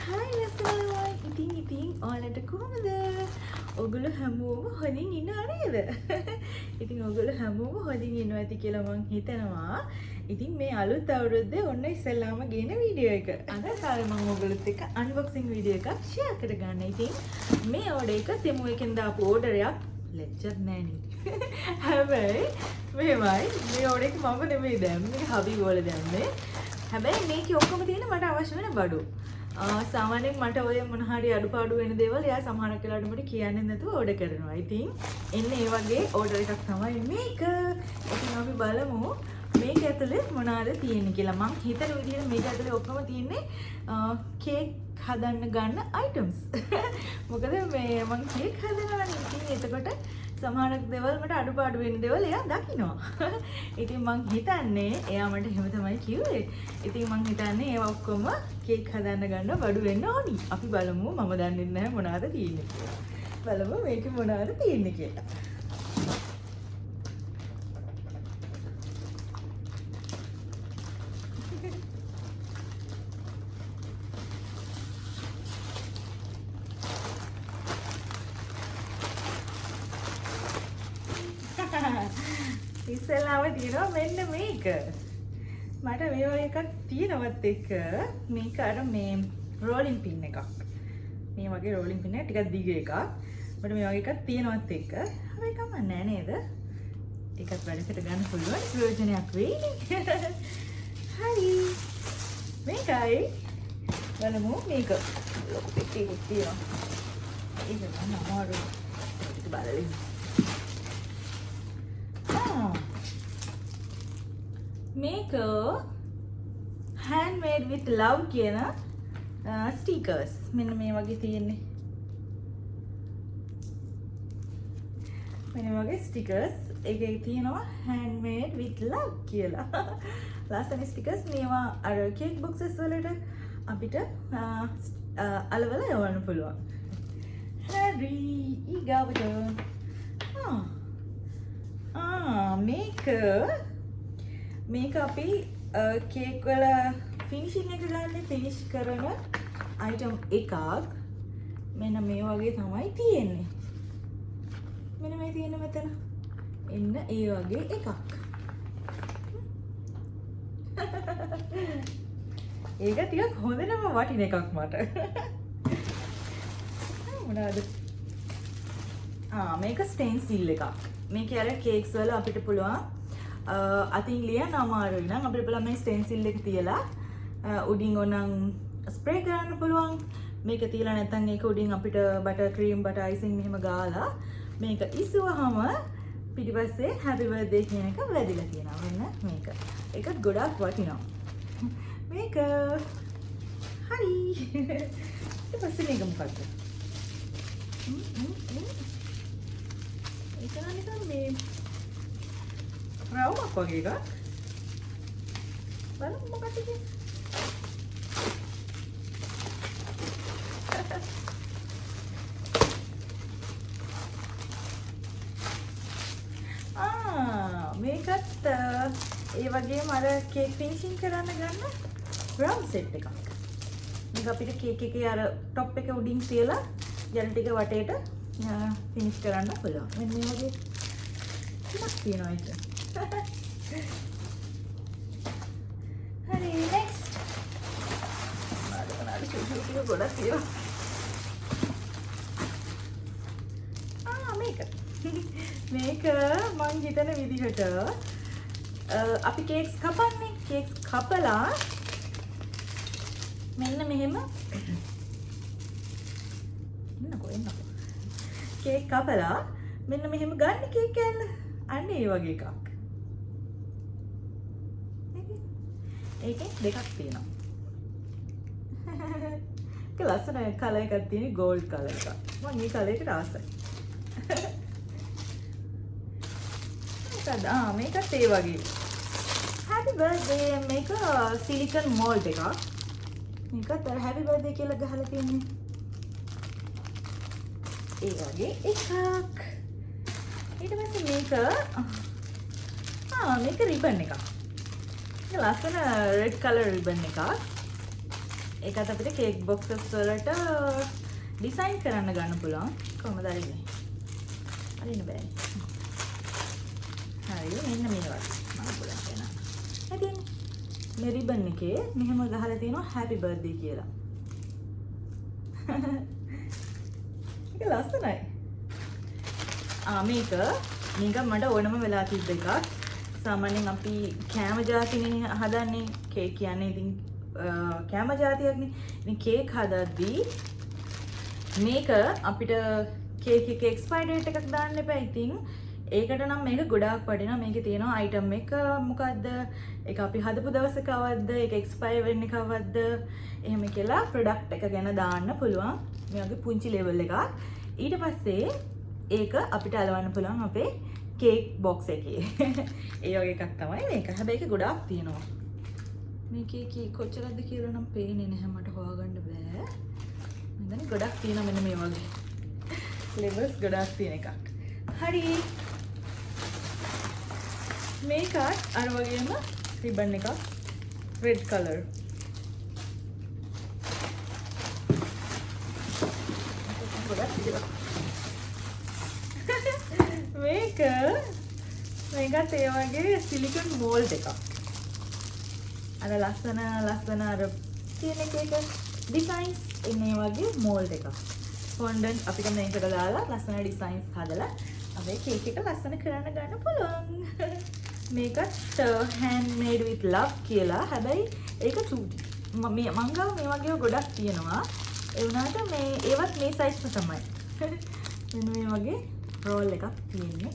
Hi ලස්සනයි. ඉතින් ඉතින් ඔයාලට කොහොමද? ඔයගොල්ලෝ හැමෝම හොඳින් ඉන්නව නේද? ඉතින් ඔයගොල්ලෝ හැමෝම හොඳින් ඉන්නවා ඇති කියලා මං හිතනවා. ඉතින් මේ අලුත් අවුරුද්දේ ඔන්න ඉස්සෙල්ලාම ගේන වීඩියෝ එක. අද කාලේ මං ඔයගොල්ලොත් එක්ක අන්බොක්සිං වීඩියෝ එකක් ෂෙයා කරගන්න. ඉතින් මේ ඕඩර් එක තෙමු එකෙන් දාපු ඕඩර් එකක්. ලැජ්ජත් නෑ නේ. හැබැයි මෙහෙමයි, මේ ඕඩර් එක මම නෙමෙයි දැම්මේ, හබි වල දැම්මේ. හැබැයි මේකේ ඔක්කොම තියෙන මට අවශ්‍ය වෙන බඩු. සාමාන්‍යයෙන් මට ඔය මොන හරි අඩුපාඩු වෙන දේවල් එයා සමහරක් වෙලාවට මට කියන්නේ නැතුව ඕඩර් කරනවා. ඉතින් එන්න ඒ වගේ ඕඩර් එකක් තමයි මේක. ඉතින් අපි බලමු මේක ඇතුලේ මොනවාද තියෙන්නේ කියලා. මං හිතන විදිහට මේක ඇතුලේ ඔක්කොම තියෙන්නේ කේක් හදන්න ගන්න අයිටම්ස්. මොකද මේ මං කේක් හදනවනේ. ඉතින් එතකොට සමහරක් දේවල් මට අඩුපාඩු වෙන දේවල් එයා දකිනවා. ඉතින් මං හිතන්නේ එයා මට එහෙම තමයි කිව්වේ. ඉතින් මං හිතන්නේ ඒවා ඔක්කොම කේක් හදන්න ගන්න බඩු වෙන්න ඕනි. අපි බලමු, මම දන්නේ නැහැ මොනවාද තියෙන්නේ කියලා. බලමු මේකේ මොනවාද තියෙන්නේ කියලා. ඉස්සෙල්ලාම තියෙනවා මෙන්න මේක. මට මේ වගේ එකක් තියෙනවත් එක්ක මේක අර මේ රෝලින් පින් එකක්. මේ වගේ රෝලින් පින් එක ටිකක් දිග එකක්. මට මේ වගේ එකක් තියෙනවත් එක්ක හැබැයි කමක් නෑ නේද? ඒකත් වැඩකට ගන්න පුළුවන් ප්‍රයෝජනයක් වෙයිනේ. හරි. මේකයි. බලමු මේක ලොකු පෙට්ටියකුත් තියෙනවා. ඒක ගන්න අමාරුයි. ටික බලලා ඉන්න. මේක handmade with love කියන ස්ටිකර්ස්. මෙන්න මේ වගේ තියෙන්නේ. මෙන්න මේ වගේ ස්ටිකර්ස්. ඒකේ තියෙනවා handmade with love කියලා. ලස්සන ස්ටිකර්ස්. මේවා අර කේක් බොක්සස් වලට අපිට අලවලා යවන්න පුළුවන්. හරි, ඊගාවට. මේක අපි කේක් වල ෆිනිෂින් එක ගන්න ෆිනිෂ් කරන අයිටම් එකක්. මෙන්න මේ වගේ තමයි තියෙන්නේ. මෙන්න මේ තියෙන මෙතන. එන්න ඒ වගේ එකක්. ඒක ටිකක් හොඳටම වටින එකක් මට. මොනවාද? මේක ස්ටෙන්සිල් එකක්. මේක අර කේක්ස් වල අපිට පුළුවන් අතින් ලියන්න අමාරුයි නම් අපිට පුළුවන් මේ ස්ටෙන්සිල් එක තියලා උඩින් ඕනනම් ස්ප්‍රේ කරන්න පුළුවන්. මේක තියලා නැත්නම් ඒක උඩින් අපිට බටර් ක්‍රීම්, බටර් අයිසිං මෙහෙම ගාලා මේක ඉසුවහම පිටිපස්සේ හැපි බර්ත්ඩේ කියන එක වැදිලා තියෙනවා. මෙන්න මේක. ඒකත් ගොඩාක් වටිනවා. මේක හරි. ඊට පස්සේ මේක මොකද්ද? ඒක නම් නිකන් මේ රවුමක් වගේ එකක්. බලමු මොකක්ද කියලා. මේකත් ඒ වගේම අර කේක් ෆිනිෂින් කරන්න ගන්න රවුම් සෙට් එකක්. මේක අපිට කේක් එකේ අර টොප් එක උඩින් තියලා ජල ටික වටේට ෆිනිෂ් කරන්න පුළුවන්. මෙන්න මේ වගේ තුනක් තියෙනවා ඒක. හරි, next. මොනවාද මොනවාද චූටි චූටි ටික ගොඩක් තියෙනවා. මේක. මේක මං හිතන විදිහට අපි කේක්ස් කපන්නේ. කේක්ස් කපලා මෙන්න මෙහෙම එන්නකෝ එන්නකෝ. කේක් කපලා මෙන්න මෙහෙම ගන්න කේක් කෑල්ල. අන්න ඒ වගේ එකක්. ඒකෙන් දෙකක් තියෙනවා. ඒක ලස්සන කලර් එකක් තියෙන, ගෝල්ඩ් කලර් එකක්. මං මේ කලර් එකට ආසයි. මොකද? මේකත් ඒ වගේ. Happy birthday. මේක සිලිකන් මෝල්ඩ් එකක්. මේකත් අර හැපි බර්ත්ඩේ කියලා ගහලා තියෙන්නේ. ඒ වගේ එකක්. ඊට පස්සේ මේක රිබන් එකක්. මේක ලස්සන රෙඩ් කලර් රිබන් එකක්. ඒකත් අපිට කේක් බොක්සස් වලට ඩිසයින් කරන්න ගන්න පුළුවන්. කොහොමද අරින්නේ? අරින්න බෑනේ. හරි, මෙන්න මේ වගේ. මම බලන්න යනවා. ඉතින් මේ රිබන් එකේ මෙහෙම ගහලා තියෙනවා හැපි බර්ත්ඩේ කියලා. ඒක ලස්සනයි. මේක මේක මට ඕනම වෙලා තිබ්බ එකක්. සාමාන්‍යයෙන් අපි කෑම ජාතිනේ හදන්නේ. කේක් කියන්නේ ඉතින් කෑම ජාතියක්නේ. ඉතින් කේක් හදද්දී මේක අපිට කේක් එකේ එක්ස්පයරි ඩේට් එකක් දාන්න එපා. ඉතින් ඒකට නම් මේක ගොඩාක් වටිනවා. මේකේ තියෙනවා අයිටම් එක මොකද්ද, ඒක අපි හදපු දවස කවද්ද, ඒක එක්ස්පයර් වෙන්නේ කවද්ද, එහෙම කියලා ප්‍රොඩක්ට් එක ගැන දාන්න පුළුවන්. මේ වගේ පුංචි ලේබල් එකක්. ඊට පස්සේ ඒක අපිට අලවන්න පුළුවන් අපේ කේක් බොක්ස් එකේ. ඒ වගේ එකක් තමයි මේක. හැබැයි ඒක ගොඩාක් තියෙනවා. මේකේ කී කොච්චරද කියලා නම් පේන්නේ නැහැ, මට හොයාගන්න බෑ. මම දන්නේ ගොඩක් තියෙනවා මෙන්න මේ වගේ. ලේබල්ස් ගොඩාක් තියෙන එකක්. හරි. මේකත් අර වගේම රිබන් එකක් රෙඩ් කලර්. ගොඩක් තියෙනවා. මේකත් ඒ වගේ සිලිකන් මෝල්ඩ් එකක්. අර ලස්සන ලස්සන අර තියෙන එක එක ඩිසයින්ස් එන්නේ වගේ මෝල්ඩ් එකක්. ෆොන්ඩන්ට් අපිට මේකට දාලා ලස්සන ඩිසයින්ස් හදලා අපේ කේක් එක ලස්සන කරන්න ගන්න පුළුවන්. මේකත් handmade with love කියලා. හැබැයි ඒක චූටි. මේ මං ගාව මේ වගේ ගොඩක් තියෙනවා. ඒ වුණාට මේ ඒවත් මේ සයිස්ම තමයි. මෙන්න මේ වගේ රෝල් එකක් තියෙන්නේ.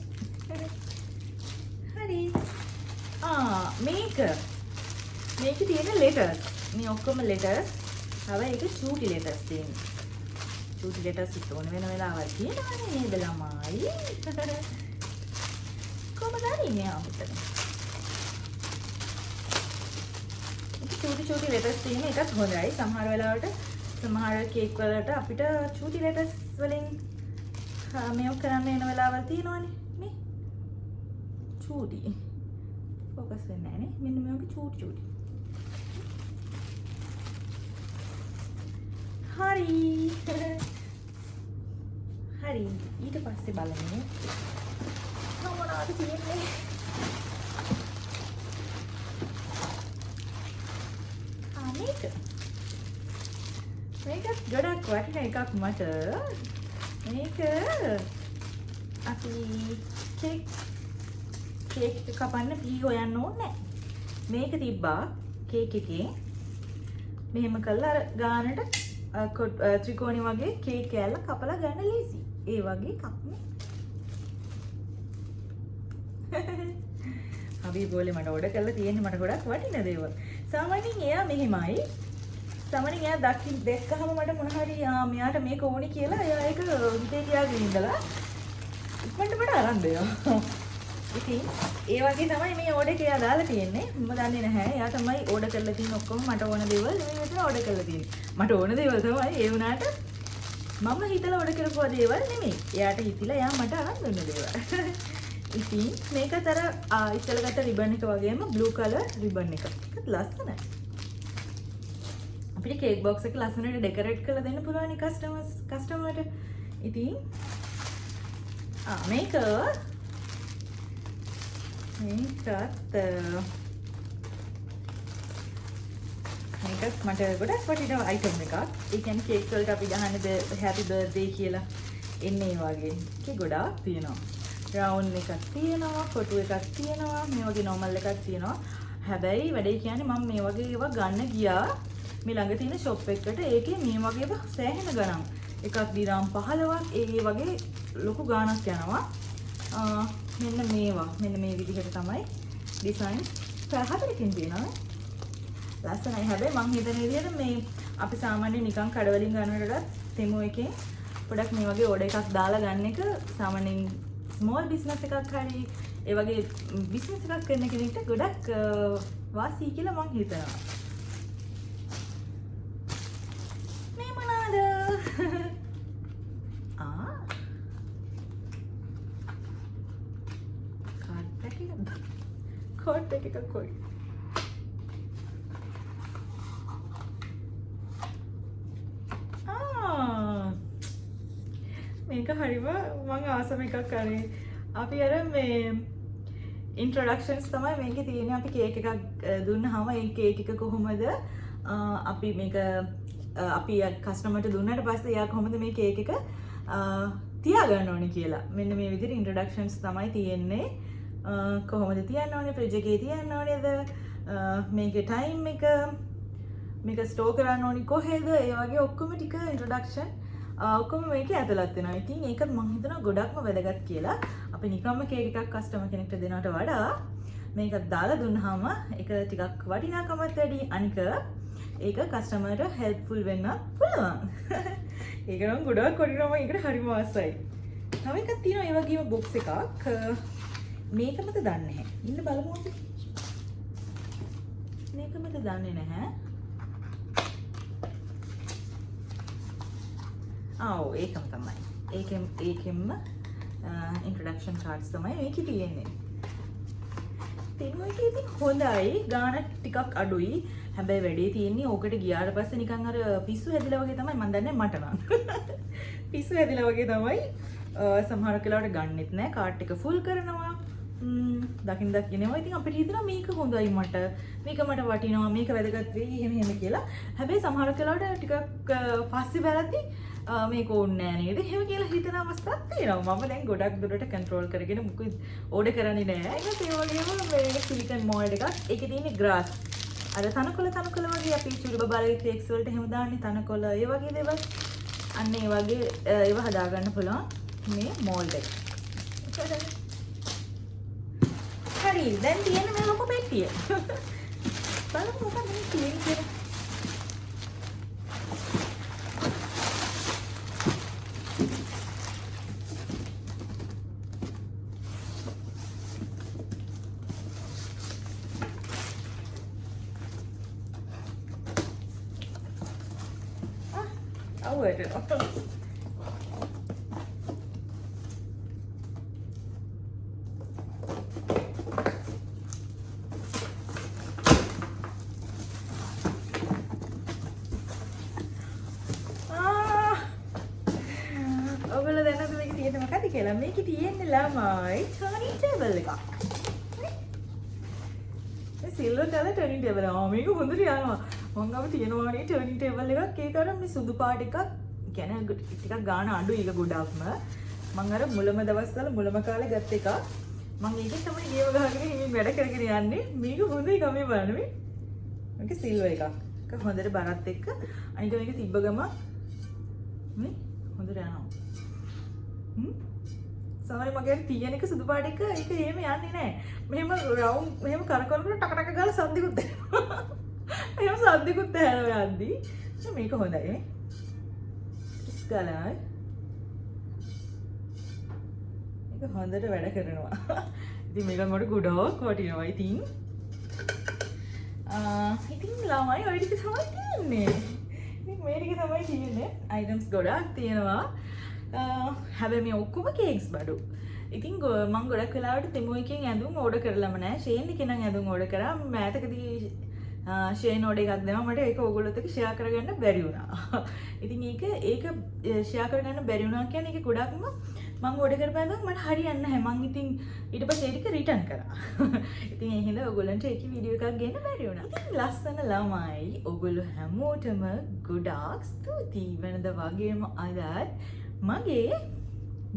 හරි. මේකේ තියෙන ලෙටර්ස්. මේ ඔක්කොම ලෙටර්ස්. හැබැයි ඒක චූටි ලෙටර්ස් තියෙන්නේ. චූටි ලෙටර්ස් ඕන වෙන වෙලාවල් තියෙනවනේ නේද ළමයි? කොහමද අරින්නේ ආ මෙතන? ඒක චූටි චූටි ලෙටර්ස් තියෙන එකත් හොඳයි. සමහර වෙලාවට සමහර කේක් වලට අපිට චූටි ලෙටර්ස් වලින් මේව කරන්න එන වෙලාවල් තියෙනවනේ නේ. චූටි. ෆෝකස් වෙන්නේ නෑනේ. මෙන්න මේ වගේ චූටි චූටි. හරි. හරි. ඊට පස්සේ බලමු. මොනවද තියෙන්නේ? මේක. මේකත් ගොඩක් වටින එකක් මට. මේක අපි කේක් එක කපන්න පී හොයන්න ඕනේ නෑ. මේක තිබ්බා කේක් එකේ. මෙහෙම කරලා අර ගානට ත්‍රිකෝණي වගේ කේක් කෑල්ල කපලා ගන්න ලේසි. ඒ වගේ එකක් නේ. අපි බෝලේ මට ඕඩර් කරලා තියෙන්නේ මට ගොඩක් වටින දේවල්. සාමාන්‍යයෙන් එයා මෙහෙමයි. සාමාන්‍යයෙන් එයා දැක්කහම මට මොන හරි, මෙයාට මේක ඕනි කියලා එයා ඒක හිතේ තියාගෙන ඉඳලා ඉක්මනට මට අරන් දෙනවා. ඉතින් ඒ වගේ තමයි මේ ඕඩර් එක එයා දාලා තියෙන්නේ. මම දන්නේ නැහැ. එයා තමයි ඕඩර් කරලා තියෙන ඔක්කොම මට ඕන දේවල් නෙමෙයි මෙතන ඕඩර් කරලා තියෙන්නේ. මට ඕන දේවල් තමයි. ඒ වුණාට මම හිතලා ඕඩර් කරපුවා දේවල් නෙමෙයි. එයාට හිතිලා එයා මට අරන් දුන්න දේවල්. ඉතින් මේකත් අර, ඉස්සෙල්ලා ගත්ත රිබන් එක වගේම බ්ලූ කලර් රිබන් එකක්. ඒකත් ලස්සනයි. අපිට කේක් බොක්ස් එක ලස්සනට ඩෙකරේට් කරලා දෙන්න පුළුවන් නේ කස්ටමර්ට. ඉතින් මේකත් මට ගොඩක් වටින අයිටම් එකක්. ඒ කියන්නේ කේක්ස් වලට අපි ගහන්නේ හැපි බර්ත්ඩේ කියලා එන්නේ ඒ වගේ. ඒකේ ගොඩාක් තියෙනවා. රවුන්ඩ් එකක් තියෙනවා, කොටු එකක් තියෙනවා, මේ වගේ නෝමල් එකක් තියෙනවා. හැබැයි වැඩේ කියන්නේ මම මේ වගේ ඒවා ගන්න ගියා මේ ළඟ තියෙන ෂොප් එකට. ඒකේ මේ වගේ ඒවා සෑහෙන ගණන්. එකක් දිරාම් 15ක් ඒ වගේ ලොකු ගාණක් යනවා. මෙන්න මේවා, මෙන්න මේ විදිහට තමයි ඩිසයින්ස් හතරකින් තියෙනවා. ලස්සනයි. හැබැයි මං හිතන විදිහට මේ අපි සාමාන්‍යයෙන් නිකන් කඩවලින් ගන්නට වඩා තෙමු එකෙන් පොඩක් මේ වගේ ඕඩර් එකක් දාලා ගන්න එක සාමාන්‍යයෙන් ස්මෝල් බිස්නස් එකක් හරි ඒ වගේ බිස්නස් එකක් කරන කෙනෙක්ට ගොඩක් වාසි කියලා මං හිතනවා. මේ මොනවාද? කාඩ් පැක් එකක්ද? කාඩ් පැක් එකක් වගේ. මේක හරිම මං ආසම එකක් අනේ. අපි අර මේ ඉන්ට්‍රොඩක්ෂන්ස් තමයි මේකේ තියෙන්නේ. අපි කේක් එකක් දුන්නාම ඒ කේක් එක කොහොමද අපි මේක අපි කස්ටමර්ට දුන්නාට පස්සේ එයා කොහොමද මේ කේක් එක තියාගන්න ඕනේ කියලා. මෙන්න මේ විදිහට ඉන්ට්‍රොඩක්ෂන්ස් තමයි තියෙන්නේ. කොහොමද තියන්න ඕනේ, ෆ්‍රිජ් එකේ තියන්න ඕනේද, මේකේ ටයිම් එක, මේක ස්ටෝර් කරන්න ඕනි කොහෙද, ඒ වගේ ඔක්කොම ටික ඉන්ට්‍රොඩක්ෂන් ඔක්කොම මේකේ ඇතුළත් වෙනවා. ඉතින් ඒක මං හිතනවා ගොඩක්ම වැදගත් කියලා. අපි නිකම්ම කේක් එකක් කස්ටමර් කෙනෙක්ට දෙනවට වඩා මේක දාලා දුන්නාම ඒක ටිකක් වටිනාකමත් වැඩි. අනික ඒක කස්ටමර්ට හෙල්ප්ෆුල් වෙන්න පුළුවන්. ඒක නම් ගොඩක් වටිනවා. මං ඒකට හරිම ආසයි. තව එකක් තියෙනවා ඒ වගේම බොක්ස් එකක්. මේකමද දන්නේ නැහැ. ඉන්න බලමු අපි. මේකමද දන්නේ නැහැ. ආ ඔව්, ඒකම තමයි. ඒකෙන්ම ඉන්ට්‍රොඩක්ෂන් කාඩ්ස් තමයි මේකේ තියෙන්නේ. තෙමු එකේ ඉතින් හොඳයි, ගාන ටිකක් අඩුයි. හැබැයි වැඩේ තියෙන්නේ ඕකට ගියාට පස්සේ නිකන් අර පිස්සු හැදිලා වගේ තමයි. මන් දන්නේ මට නම්. පිස්සු හැදිලා වගේ තමයි. සමහර වෙලාවට ගන්නෙත් නෑ, කාට් එක ෆුල් කරනවා. දකින් දකින්නවා. ඉතින් අපිට හිතෙනවා මේක හොඳයි මට, මේක මට වටිනවා, මේක වැදගත් වෙයි එහෙම එහෙම කියලා. හැබැයි සමහර වෙලාවට ටිකක් පස්සේ බලද්දි මේක ඕනේ නෑ නේද එහෙම කියලා හිතන අවස්ථාවක් තියෙනවා. මම දැන් ගොඩක් දුරට කන්ට්‍රෝල් කරගෙන මුකුත් ඕඩර් කරන්නේ නෑ. ඒකත් ඒ වගේම මේ සිලිකන් මෝල්ඩ් එකක්. ඒකේ තියෙන්නේ ග්‍රාස්. අර තනකොළ තනකොළ වගේ අපි චුඩි බබාලගේ කේක්ස් වලට එහෙම දාන්නේ තනකොළ ඒ වගේ දේවල්. අන්න ඒ වගේ ඒව හදාගන්න පුළුවන් මේ මෝල්ඩ් එක. හරි, දැන් තියෙන්නේ මේ ලොකු පෙට්ටිය. බලමු මොකක්ද මේ තියෙන්නේ කියලා. ආ, අවු වැටෙනවා. ආ, ඔයගොල්ලෝ දන්නවද මේකේ තියෙන්නේ මොකද්ද කියලා? මේකේ තියෙන්නේ ළමයි ටර්නින් ටේබල් එකක්. මේ සිල්වර් කලර් ටර්නින් ටේබල්. ආ, මේක හොඳට යනවා. මං ගාව තියෙනවා නේ ටර්නින් ටේබල් එකක්. ඒක අර මේ සුදු පාට එකක්. කියන්නේ ටිකක් ගාන අඩුයි ඒක ගොඩක්ම. මං අර මුලම දවස්වල මුලම කාලේ ගත්ත එකක්. මං ඒකෙන් තමයි ගේම ගහගෙන හිමින් වැඩ කරගෙන යන්නේ. මේක හොඳ එකක් මේ බලන්න මේ. මේක සිල්වර් එකක්. ඒක හොඳට බරත් එක්ක. අනික මේක තිබ්බ ගම මේ හොඳට යනවා. සමහර මගේ අර තියෙන එක සුදු පාට එක ඒක එහෙම යන්නේ නෑ. මෙහෙම රවුම් මෙහෙම කරකවනකොට ටක ටක ගාලා සද්දිකුත් ඇහෙනවා. එහෙම සද්දිකුත් ඇහෙනවා යද්දි. මේක හොඳයි නේ. ටිස් ගාලා මේක හොඳට වැඩ කරනවා. ඉතින් මේක මට ගොඩක් වටිනවා. ඉතින් ඉතින් ළමයි ඔය ටික තමයි තියෙන්නේ. ඉතින් මේ ටික තමයි තියෙන්නේ. අයිටම්ස් ගොඩක් තියෙනවා. හැබැයි මේ ඔක්කොම කේක්ස් බඩු. ඉතින් මං ගොඩක් වෙලාවට තෙමු එකෙන් ඇඳුම් ඕඩර් කරලම නෑ. ෂේන් එකෙන් නම් ඇඳුම් ඕඩර් කරා. මෑතකදී ෂේන් ඕඩර් එකක් දැම්මා. මට ඒක ඕගොල්ලොත් එක්ක ෂෙයා කරගන්න බැරි වුණා. ඉතින් ඒක ෂෙයා කරගන්න බැරි වුණා කියන්නේ ඒක ගොඩක්ම මං ඕඩර් කරපු ඇඳුම් මට හරියන්නේ නැහැ. මං ඉතින් ඊට පස්සේ ඒ ටික රිටර්න් කරා. ඉතින් ඒ හින්දා ඔයගොල්ලන්ට ඒකේ වීඩියෝ එකක් ගේන්න බැරි වුණා. ඉතින් ලස්සන ළමයි ඔයගොල්ලෝ හැමෝටම ගොඩාක් ස්තුතියි. වෙනද වගේම අදත් මගේ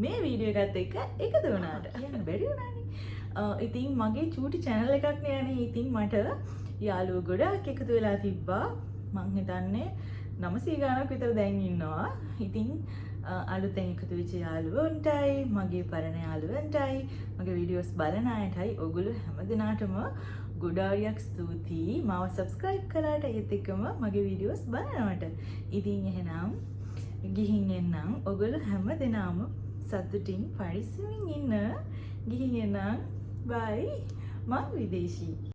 මේ වීඩියෝ එකත් එක්ක එකතු වුණාට. කියන්න බැරි වුණානේ. ඉතින් මගේ චූටි චැනල් එකක් නේ අනේ. ඉතින් මට යාළුවෝ ගොඩාක් එකතු වෙලා තිබ්බා. මං හිතන්නේ 900 ගාණක් විතර දැන් ඉන්නවා. ඉතින් අලුතෙන් එකතු වෙච්ච යාළුවන්ටයි, මගේ පරණ යාළුවන්ටයි, මගේ වීඩියෝස් බලන අයටයි ඔයගොල්ලෝ හැම දිනාටම ගොඩාරියක් ස්තුතියි. මාව සබ්ස්ක්‍රයිබ් කළාට ඒත් එක්කම මගේ වීඩියෝස් බලනවට. ඉතින් එහෙනම් ගිහින් එන්නම්. ඔයගොල්ලෝ හැම දිනම සතුටින් පරිස්සමින් ඉන්න. ගිහින් එන්නම්. බයි. මං විදේශී.